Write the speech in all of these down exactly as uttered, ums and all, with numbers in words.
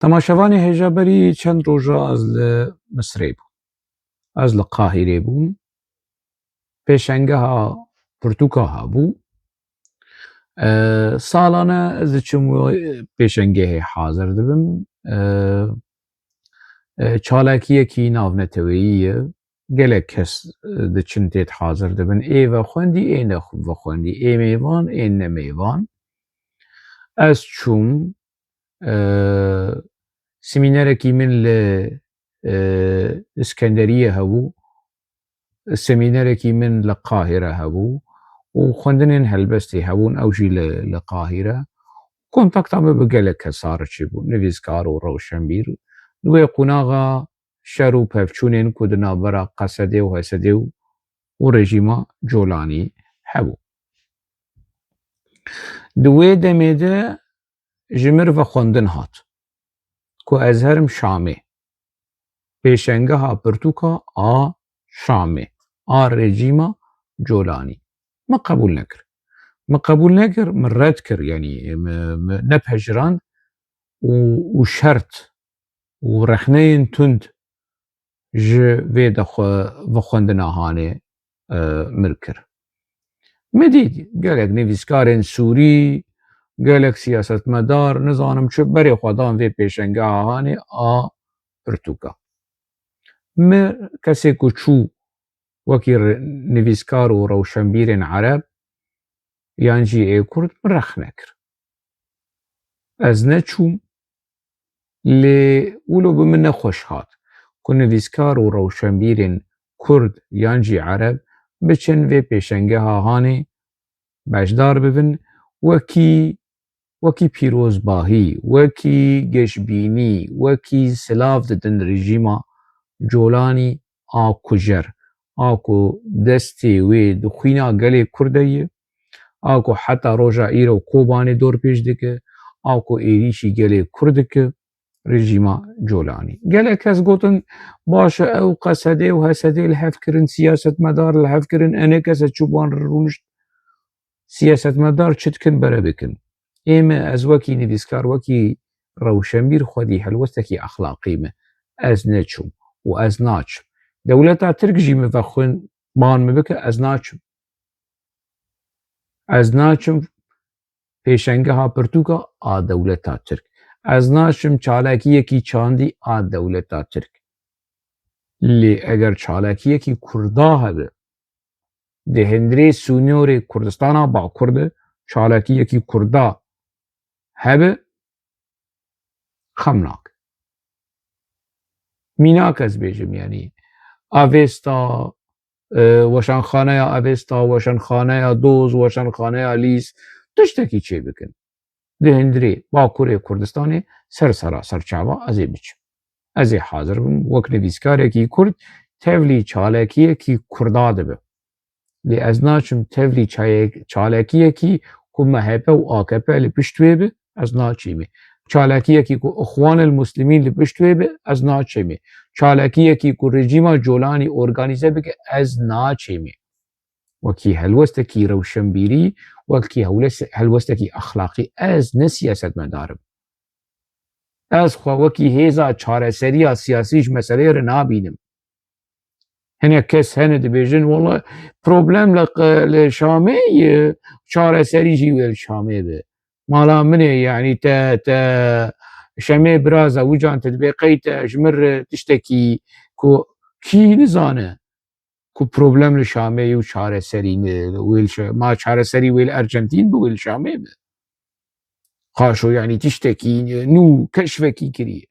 Temaşevanê hêja, berî çend roja ez li Misirê bûm. Ez li Qahîrê bûm. Pêşengeha pirtûka hebû. E, salane ez diçim wê pêşengehê hazir dibim. E, e, çalakiyekî navneteweyî ye. Gelek kes, e, diçin têt hazir dibin. Ê vexwendî, ê ne vexwendî. Ê mêvan, ê ne mêvan. Ez çûm, e, semînerekî min li, e, Iskenderiyê hebû, semînerekî min li Qahîre hebû û xwendinên helbestê hebûn, ew jî li, li Qahîre. Kontakta min bi gelek kesa re çêbû, nivîskar û rewşenbîr. Di wê qonaxa şer û pevçûnên ku di navbera Qesedê û Hesedê û, û rejîma Colanî hebû. Di wê demê de ji mir ve xwendin hat ku ez herim Şamê. Pêşengeha pirtûka a Şamê, a rejîma Colanî. Min qebûl nekir. Min qebûl nekir, min red kir, yanî min, min nepejirand û, û şert û rexneyên tund ji vê de xwe, vexwendina hanê, e, mir kir. Me dît gelek nivîskarên Sûrî, gelek siyasetmedar, nizanim çi, berê xwe dan vê pêşengeha hanê a pirtûka. Me kesê ku çû wekî re-, nivîskar û rewşenbîrên Ereb yan jî ê Kurd min rex nekir. Ez neçûm, lê wilo bi min nexweş hat ku nivîskar û rewşenbîrên Kurd yan jî Ereb biçin vê pêşengeha hanê beşdar bibin, wekî, wekî pîrozbahî, wekî geşbînî, wekî silav didin rejîma Colanî a kujer, a ku destê wê di xwîna gelê Kurd de ye, a ku heta roja îro Kobanê dorpêç dike, a ku êrîşî gelê Kurd dike, rejîma Colanî. Gelek kes gotin, baş e, ew Qesedê û Hesedê li hev kirin, siyasetmedar li hev kirin, enê kes e çû wan re rûnişt. Siyasetmedar çi dikin bere bikin. Ê me, ez wekî nivîskar, wekî rewşenbîr xwedî helwestekî exlaqî me. Ez neçûm û ez naçim. Dewleta Tirk jî min vexwin ban min bike, ez naçim. Ez naçim pêşengeha pirtûka a dewleta Tirk. Ez naçim çalakiyekî çandî a dewleta Tirk. Lê eger çalakiyekî Kurda hebe, di hundirê sînorê Kurdistana Bakur de çalakiyekî Kurda hebe, xem nake. Mînak ez bêjim, yanî Avesta, e, weşanxaneya Avesta, weşanxaneya Doz, weşanxaneya Lîs, tiştekî çê bikin. Di hundirê Bakurê Kurdistanê ser sera ser çava ez ê biçim. Ez ê hazir bim wek nivîskarekî Kurd tevlî çalakiyekî Kurda dibe. Lê ez naçim tevlî çayek-, çalakiyekî ku M H P û A K P li pişt wê bi, ez naçîmê. Çalakiyekî ku Ixwanil Muslimîn li pişt wê bi, ez naçêmê. Çalakiyekî ku rejîma Colanî organîze bike, ez naçêmê. Wekî helwestekî rewşenbîrî, wekî hewles-, helwestekî exlaqî, ez ne siyasetmedar im. Ez xwe wekî hêza çareseriya siyasî ji meseleyê re nabînim. Hinek kes hene dibêjin, wela problem li q-, li Şamê ye, çareserî jî wê li Şamê be. Mala min e, yanî te, te Şemê biraza wican te dibê qey te ji min re tiştekî ku kî nizane ku problem li Şamê ye û çareserî ne, wê li Şa-, ma çareserî wê li Ercentîn bi, wê li Şamê bi. Qaşo, yanî tiştekî nû, keşfekî kiriye.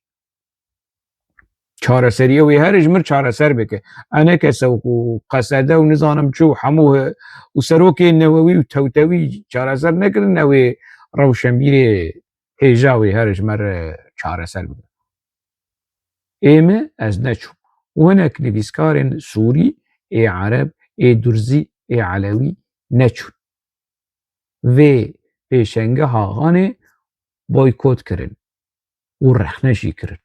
Çareseriya wê her ji mir çareser bike. Eneke sewq û qesede û nizanim çi û hemû he-, û serokê newewî û tewtewî çareser nekirin, ne wê rewşenbîrê hêja wê her ji me re çareser bike. Ê me, ez neçûm. Û hinek nivîskarên Sûrî, ê Ereb, ê Durzî, ê Elewî neçûn. Vê pêşengeha hanê boykot kirin û rexne jî kirin.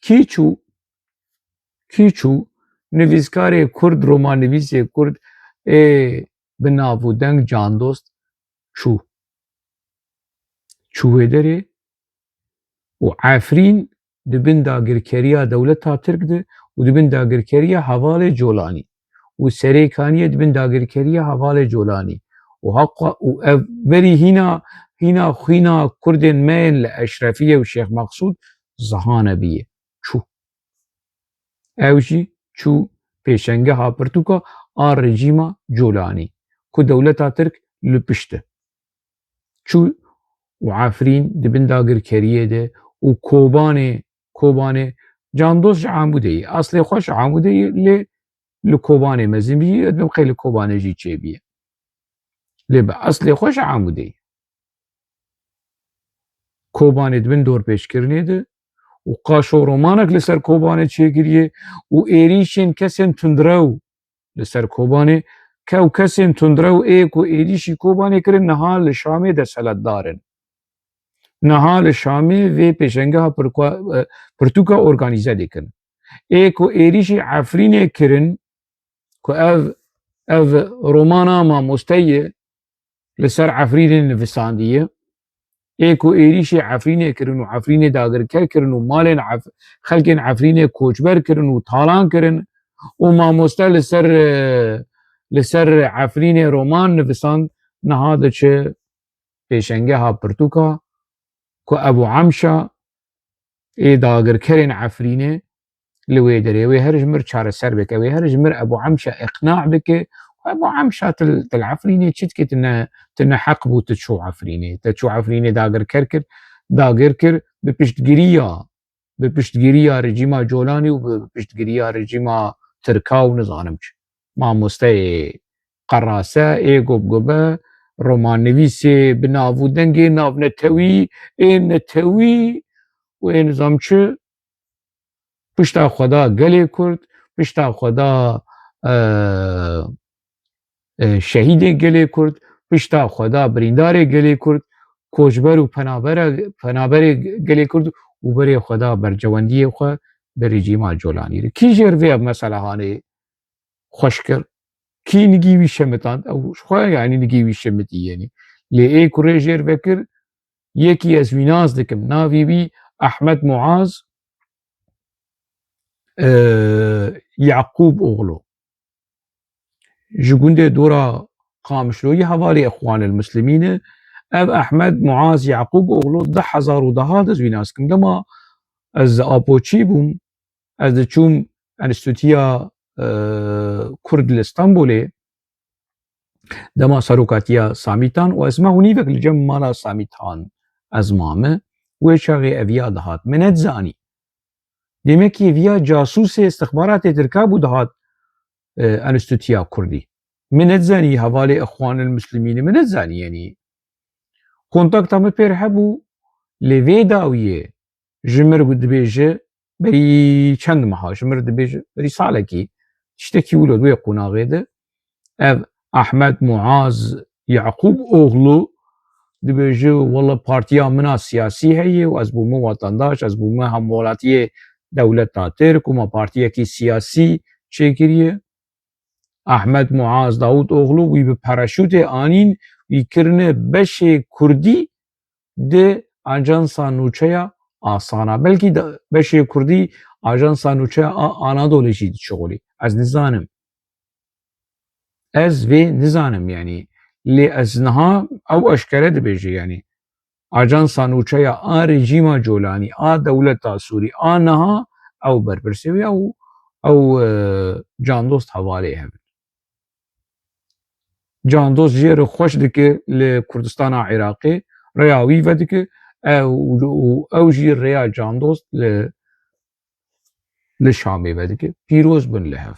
Kî çû? Kî çû? Nivîskarê Kurd, romannivîsê Kurd, ê bi nav û deng Candost çû. Çû wê derê, û Efrîn di bin dagirkeriya dewleta Tirk de û di bin dagirkeriya hevalê Colanî û Serêkaniyê di bin dagirkeriya hevalê Colanî û haqqa û ev berî hîna, hîna xwîna Kurdên me yên li Eşrefiyê û Şêx Meqsûd zihane bîye. Çû. Ew jî çû pêşengeha pirtûka a rejîma Colanî ku dewleta Tirk li pişt e. Çû û Efrîn di bin dagirkeriyê de û Kobanê, Kobanê, Candoz ji Amûdê ye. Aslê xwe ji Amûdê ye, lê li Kobanê mezin bî, ez dibim qey li Kobanê jî çêbîye. Lê bi eslê xwe ji Amûdê ye. Kobanê di bin dorpêçkirinê de û qaşo romanek li ser Kobanê çêkiriye û êrîşên kesên tundrew li ser Kobanê, ke-, ew kesên tundrew ê ku êrîşî Kobanê kirin niha li Şamê desthilatdar in. Niha li Şamê vê pêşengeha pirkua-, e, pirtûka organîze dikin. Ê ku êrîşî Efrînê kirin, ku ev, ev romana mamosteyê li ser Efrînê nivisandiye. Ê ku êrîşê Efrînê kirin û Efrînê dagirker kirin û malên Ef-, xelkên Efrînê koçber kirin û talan kirin û mamoste li ser, e, li ser Efrînê roman nivisand, niha diçe pêşengeha pirtûka ku Ebû Emşa ê dagirkerên Efrînê li wê derê, wê her ji mir çareser bike, wê her ji mir Ebû Emşa îqna bike. Ebû Emşa til, til Efrînê çi dike, tu ne, tu ne heq bû, tu çû Efrînê. Te çû Efrînê dagirker kir, dagir kir, bi piştgiriya, bi piştgiriya rejîma Colanî û bi piştgiriya rejîma Tirka û nizanim çi. Mamosteyê qerase, ê gobgobe, romannivîsê bi nav û dengê navnetewî, ê netewî û ê nizam çi, pişta xwe da gelê Kurd, pişta xwe da, e, e, şehîdê gelê Kurd, pişta xwe da birîndarê gelê Kurd, koçber û penabere, penaberê gelê Kurd û berê xwe da bercewendiyê xwe bi rejîma Colanî re. Kî jêr vê ev meselehanê xweş kir? Kî nigî wî şemitand? Ew ji xwe, yanî, nigî wî şemitî, yanî. Lê ê kurê jêr vekir, yekî ez wî nas dikim. Navî wî Ehmed Muaz, e, Yaqûb Oxlu. Ji gundê dora Qamişloyî hevalê Îxwanil Muslimîn e. Ev Ehmed Muaz Yaqûb Oxlu du hezar û deh de ez wî nas dikim. Dema ez apoçî bûm, ez diçûm Enstîtuya, e, Kurd li Stenbolê, dema serokatiya Samîtan û ez me hûnîvek li cem mala Samîtan ez mame, wê çaxê eviya dihat. Min nedizanî. Demekî eviya casûsê istixbaratê Tirka bû dihat, e, Enstîtuya Kurdî. Min nedizanî hevalê Îxwanil Muslimîn e, min nedizanî, yanî. Kontakta min pêr hebû, lê vê dawiyê ji mir dibêje, berî çend meha, ji mir dibêje, berî salekî, tiştekî wilo di wê qonaxê de, ev Ehmed Muaz Yaqûb Oxlu dibêje, wela partiya min a siyasî heye û ez bûme wetandaş, ez bûme hemwelatiyê dewleta Tirk û me partiyekî siyasî çêkiriye. Ehmed Muaz Dawûtoxlu wî bi paraşûtê anîn, wî kirine beşê kurdî di ajansa nûçeya Asana. Belkî de beşê kurdî ajansa nûçeya A-, Anadolê jî dişixulî. Ez nizanim. Ez vê nizanim, yanî. Lê ez niha ew eşkere dibêje, yanî. Ajansa nûçeya a rejîma Colanî, a dewleta Sûrî, a niha ew berpirsê wê û ew, e, Candoz hevalê hev in. Candoz jê re xweş dike li Kurdistana Iraqê, rêya wî vedike, ew, û ew jî rêya Candoz li, li Şamê vedike. Pîroz bin li hev.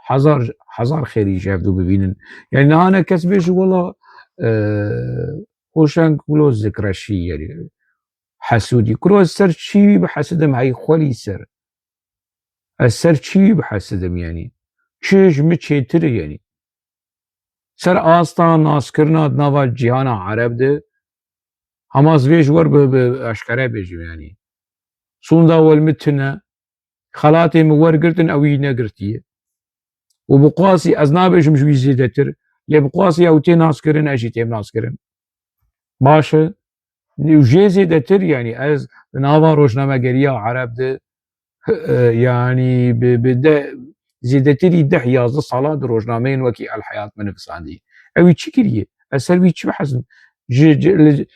Hezar, hezar xêrî ji hevdû bibînin. Yani niha ne kes bêje, wela, e, Hoşeng wilo zikreşî, yani hesûdî. Kuro ez ser çî bihesidim, hey xwelî ser. Ez ser çî bihesidim, yani. Çi ji min çêtir e, yani. Ser asta naskirina di nava cîhana Ereb de, hema ez vê ji we re bi, bi eşkere bêjim, yani. Sûnda welmi tune, xelatê min wergirtin, ew yî negirtiye. Û bi qasî, ez nabêjim ji wî zêdetir, lê bi qasî ew tê naskirin, ez jî têm naskirin. Baş e, Û jê zêdetir, yanî ez di nava rojnamegeriya Ereb de, e, yanî bi, bi de, zêdetirî deh yazdeh sala di rojnameyên wekî El Heyat me nivisandî. Ew ê çi kiriye? Ez ser wî çi bihezim? Ji, ji, li,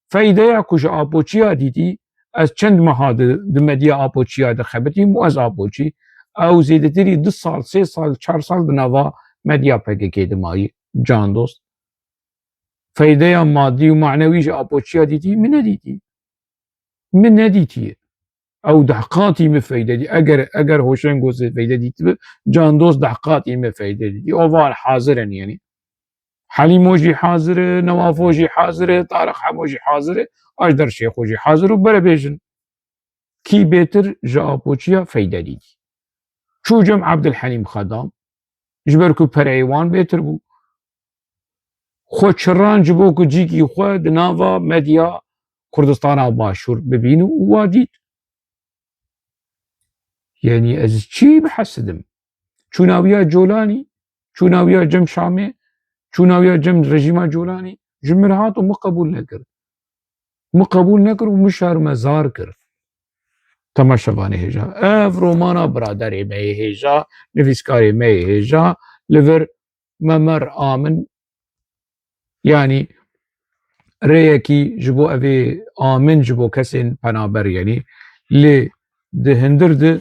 feydeya ku ji Apoçiya dîtî, ez çend meha di, di medya Apoçiya de xebitîm û ez Apoçî. Ew zêdetirî du sal, sê sal, çar sal di nava medya P K K de mayî, can dost. Feydeya madî û manewî ji Apoçiya dîtî, min nedîtî. Min nedîtiye. Ew deh qatî min feyde dî. Eger, eger Hoşengo zê feyde dîtibi, can dost deh qatî min feyde dîtî. O var hazir in yanî. Helîmo jî hazir e, Newafo jî hazir e, Tarix Hemo jî hazir e, Ajdar Şêxo jî hazir û bere bêjin. Kî bêtir ji Apoçiya feyde dîtî? Çû cem Abdulhelîm Xedam, ji ber ku pereyê wan bêtir bû. Xwe çiran ji bo ku cîkî xwe di nava medya Kurdistana Başûr bibîne û wa dît. Yanî ez çi bihesidim? Çûna wî ya Colanî, çûna wî ya cem Şamê, çûna wî ya cem rejîma Colanî ji min re hat û min qebûl nekir. Min qebûl nekir û min şermezar kir. Temaşevanê hêja. Ev romana biraderê me yê hêja, nivîskarê me yê hêja, li vir Memer Amin, yanî rêyekî ji bo evê amin ji bo kesên penaber, yanî lê di hindir di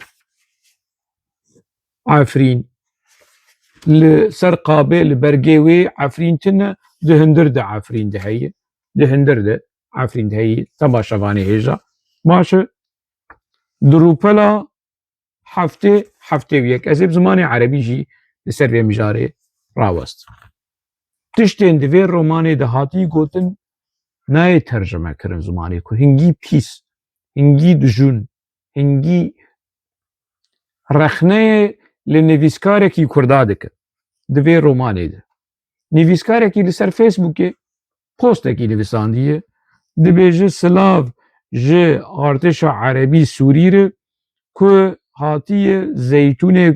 Efrîn, li ser qabê, li bergê wê Efrîn tine, di hindir de Efrîn de heye, di hindir de Efrîn de heye, temaşevanê hêja. Baş e, di rûpela heftê, heftê û yek. Ez ê bi zimanê erebî jî li ser vê mijarê rawest. Tiştên di vê romanê de hatî gotin nayê tercime kirin zimanê ku hingî pîs, hingî dijûn, hingî rexneyê li nivîskarekî kurda dike di vê romanê de. Nivîskarekî li ser Facebookê postekî nivîsandiye, dibêje silav ji artêşa erebî Sûrî re ku hatiye zeytûnê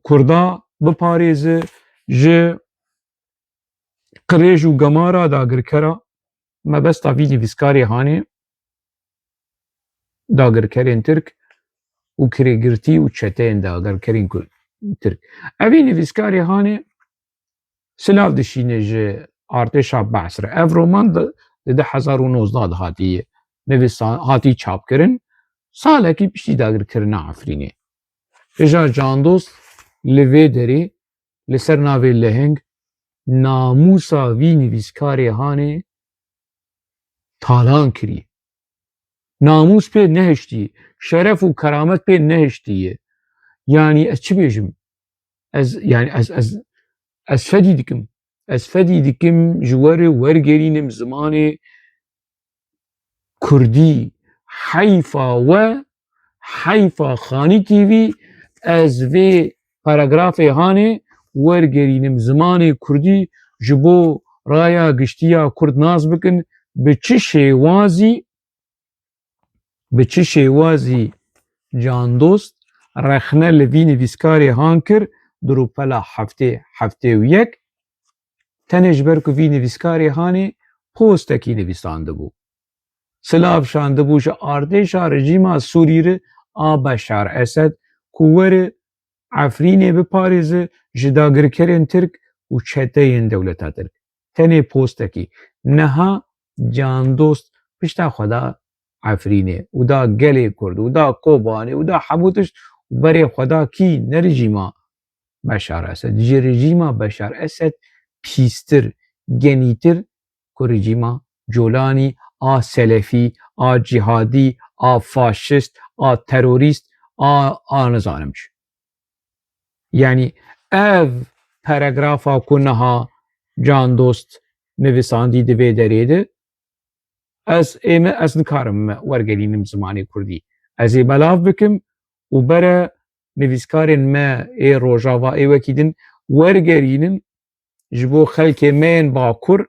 kurda biparêze ji qirêj û gemara dagirkera. Mebesta vî nivîskarê hanê dagirkerên Tirk û kirêgirtî û çeteyên dagirkerên Kur-, Tirk. Evî nivîskarê hanê silav dişîne ji artêşa Be's re. Ev roman di, di du hezar û nozdeh de hatî nivîsan, hatî çapkirin. Salekî piştî dagirkirina Efrînê. Hêja Candost li vê derê li ser navê leheng namûsa vî nivîskarê hanê talan kirî. Namûs pê nehiştî, şeref û keramet pê nehiştiye. Yanî ez çi bêjim? Ez, yanî ez, ez, ez fedî dikim. Ez fedî dikim ji we re wergerînim zimanê kurdî. Heyfa we, heyfa Xanî T V, ez vê paragrafê hanê wergerînim zimanê kurdî ji bo raya giştî ya kurd nas bikin, bi çi şêwazî, bi çi şêwazî Candost rexne li vî nivîskarê han kir di rûpela heftê, heftê û yek, tenê ji ber ku vî nivîskarê hanê postekî nivîsandibû. Silav şandibû ji artêşa rejîma Sûrî re a Beşar Esed ku were Efrînê biparêze ji dagirkerên Tirk û çeteyên dewleta Tirk. Tenê postekî. Niha Candost pişta xwe da Efrînê û da gelê Kurd û da Kobanê û da hemû tişt û berê xwe da kî? Ne rejîma Beşar Esed. Ji rejîma Beşar Esed pîstir, genîtir ku rejîma Colanî, a selefî, a cîhadî, a faşist, a terorîst, a, a nizanim çi. Yanî ev paragrafa ku niha Candost nivîsandî di vê derê de, ez ê me, ez nikarim me wergerînim zimanê kurdî. Ez ê belav bikim û bere nivîskarên me ê Rojava, ê wekî din wergerînin ji bo xelkê me yên Bakur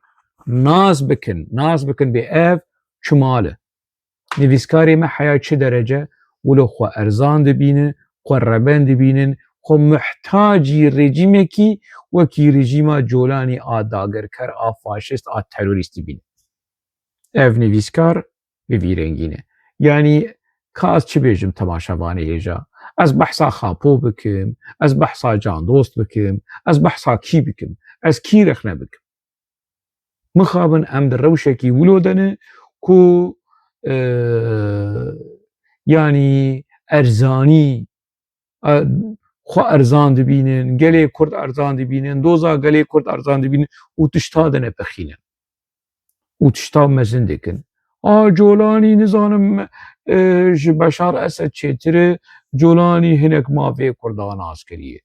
nas bikin, nas bikin bê ev çi mal e. Nivîskarê me heya çi derece wilo xwe erzan dibîne, xwe reben dibînin, xwe muhtacî rejîmekî wekî rejîma Colanî a dagirker, a faşist, a terorîst dibînin. Ev nivîskar bi vî rengî ne. Yanî ka ez çi bêjim temaşevanê hêja? Ez behsa Xapo bikim, ez behsa Candost bikim, ez behsa kî bikim? Ez kî rexne bikim? Mixabin em di rewşekî wilo de ne ku, e, yanî erzanî, e, xwe erzan dibînin, gelê Kurd erzan dibînin, doza gelê Kurd erzan dibînin û tişta dinepixînin. Û tişta mezin dikin. A Colanî nizanim, e, ji Beşar Esed çêtir e, Colanî hinek mafê Kurdan nas kiriye.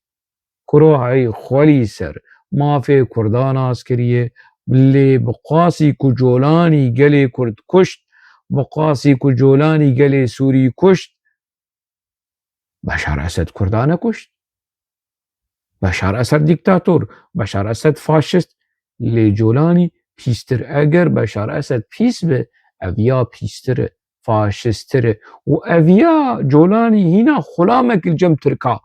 Kuro hey xwelî ser mafê Kurdan nas kiriye, lê bi qasî ku Colanî gelê Kurd kuşt, bi qasî ku Colanî gelê Sûrî kuşt, Beşar Esed Kurda nekuşt. Beşar Esed dîktator, Beşar Esed faşist. Lê Colanî pîstir. Eger Beşar Esed pîs bi, ev ya pîstir e, faşistir e. Û ev ya Colanî hîna xulamekî li cem Tirka.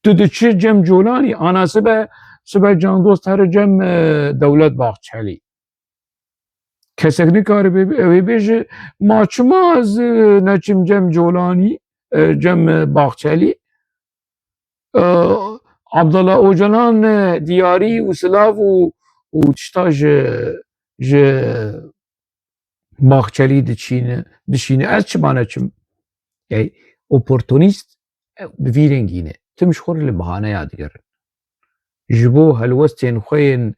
Tu diçî cem Colanî, ana sibe, sibe Candost here cem, e, Dewlet Bahçelî. Kesek nikare bê-, wê bêje, ma çima ez, e, neçim cem Colanî, e, cem, e, Bahçelî? E, Abdullah Ocalan, e, diyarî û silav û, û tişta ji, ji Bahçelî diçîne, dişîne. Ez çima neçim? Ey, oportunîst, e, bi vî rengî ne. Tim ji xwe re li bahaneya digerin. Ji bo helwestên xwe yên,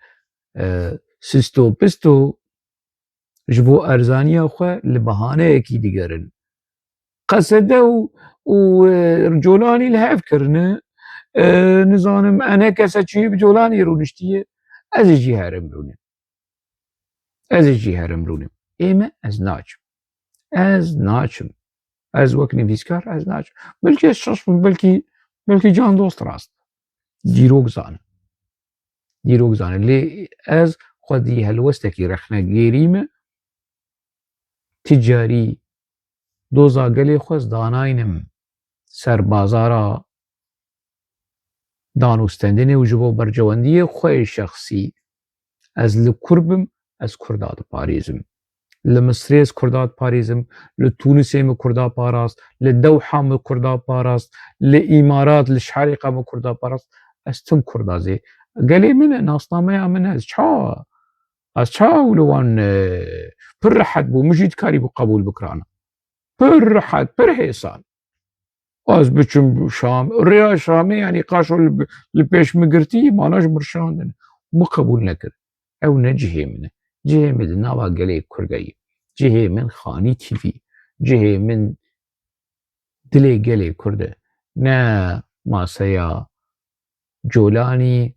e, sisto pisto, ji bo erzaniya xwe li bahaneyekî digerin. Qesede û, û, e, Colanî li hev kirine, e, nizanim, ene kese çi bi Colanî rûniştiye, ez ê jî herim rûnim. Ez ê jî herim rûnim. Ê me, ez naçim. Ez naçim. Ez wek nivîskar, ez naçim. Belkî ez şaş bim, belkî, belkî Candost rast. Dîrok zanin. Dîrok zanin. Lê ez xwedî helwestekî rexne gêrî me. Ti carî doza gelê xwe ez danaynim ser bazara danûstendinê û ji bo berjewendiyê xwe yê şexsî ez li kur bim, ez Kurda diparêzim. Li Misrê ez Kurda diparêzim, li Tûnisê min Kurda parast, li Dewha min Kurda parast, li Îmarat, li Şarîqa min Kurda parast. Ez tim Kurda zê. Gelê min e, nasnameya min e, ez ça, ez ça wilo wan, e, pir rehet bû, min jî dikarîbû qebûl bikirana. Pir rehet, pir hêsan. Ez biçim Şam, rêya Şamê, yanî qaşo li, li pêş min girtî, mana ji min şandin. Min qebûl nekir. Ew ne cihê min e. Cihê min di nava gelê Kurd de ye. Cihê min Xanî T V. Cihê min dilê gelê Kurd e. Ne maseya Colanî,